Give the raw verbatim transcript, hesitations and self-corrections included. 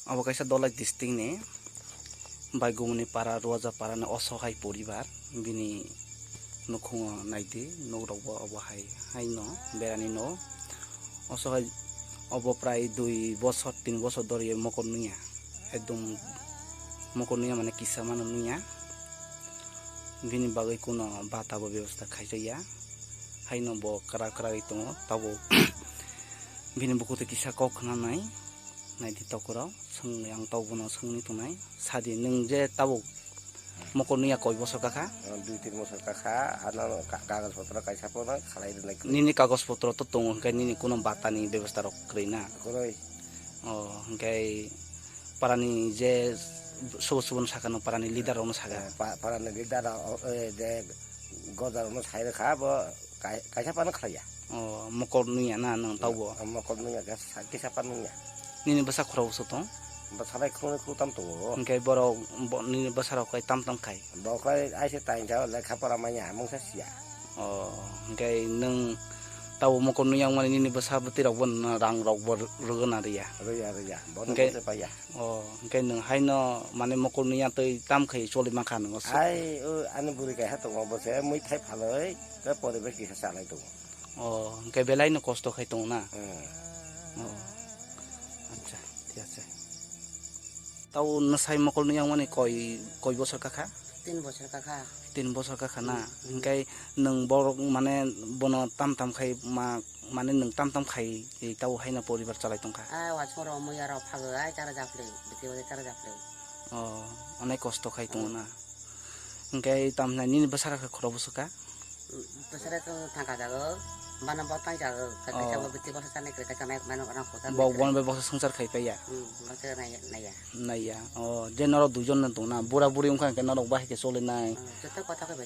Abo kaisa Dholai district ni Baigumuni para, Ruaja para ni osohai poribar. Bini nukhungo naidi, nukrok bo obo hai, haino berani no. Osohai obo prai dui bosor, tin bosor dhori mokol nuya. Ekdom mokol nuya mane kisa mano nuya. Bini bagwi kuno bata bo bebosta khaijak ya. Haino bo kwrak kwragwi tongo, tabuk bini bukhuk twi kisa kok khna nai, naidi tokurok, swngwi ang tabuk bono swngwi tongnai, sadi nwng je tabuk mokol nuya koi bosor kakha? Ah, dui tin bosor kakha, ano ka-, kagoj potro kaisa pono khalai rwnai kwrwi. Nini kagoj potro to tongo, hwnkhe nini kuno bata ni bebosta rok kwrwi na? Kwrwi. O, hwnkhe parani je subo subo no sakha, no parani leader rok no sakha? Eh, pa-, parani leader rok, eh, je goja rok no sai rwkha, bo kai-, kaisa phano khlaiya. O, mokol nuya na nwng taubo? Mokol nuya, kisa phano nuya. Nini bwsa khorok bwswk tong? Bwsa bai khoroknwi khoroktham tongo. Hwnkhe borok bo-, nini bwsa rok kai tam tam khai? Bo kai aise tainsa lekha pora manya, mungsa siya. O, hwnkhe nwng taubo mokol nuya wngmani nini bwsa bwtwi rok bo rang rok bo rwgwna rwya? Rwya, rwya. Bono hwnkhe bwtwi paiya. O, hwnkhe nwng haino mane mokol nuya twi tam khai choli mankha nwng o se? Ai, o, ani bwrwi kaisa tongo, bo se mui thai phalwi, tei poribesh kisa chalai tongo. O, hwnkhe belai no kosto khai tongo na? Hmm. O, acha, thik ache. Tau nwsai mokol nuya wngmani koi, koi bosor kakha? Tin bosor kakha. Tin bosor kakha na? Hmm. Hwnkhe nwng borok mane bono tam tam khai ma Mane nwng tam tam khai, tei tabuk haino poribar chalai tongkha. Ah, uansukmung rok muiya rok phagwi ai chara japli, bwtwi bai chara japli. O, onek kosto khai tongo na. Hwnkhe tam hinai nini bwsarok khe khorok bwswk kha? Bwsarok khe thangka jago, bana bo tang jago, kaisa bo bwtwi bwsa chanai kwrwi, kaisa mai mano rang khusa. Bo bono bai bwsa swngchar khai paiya? Hmm, bwsa nai-, naiya. Naiya. O, je norok duijon no tongo na, bura buri wngkha hwnkhe norok bahai khe choli nai. Hmm, joto kotha khe bai.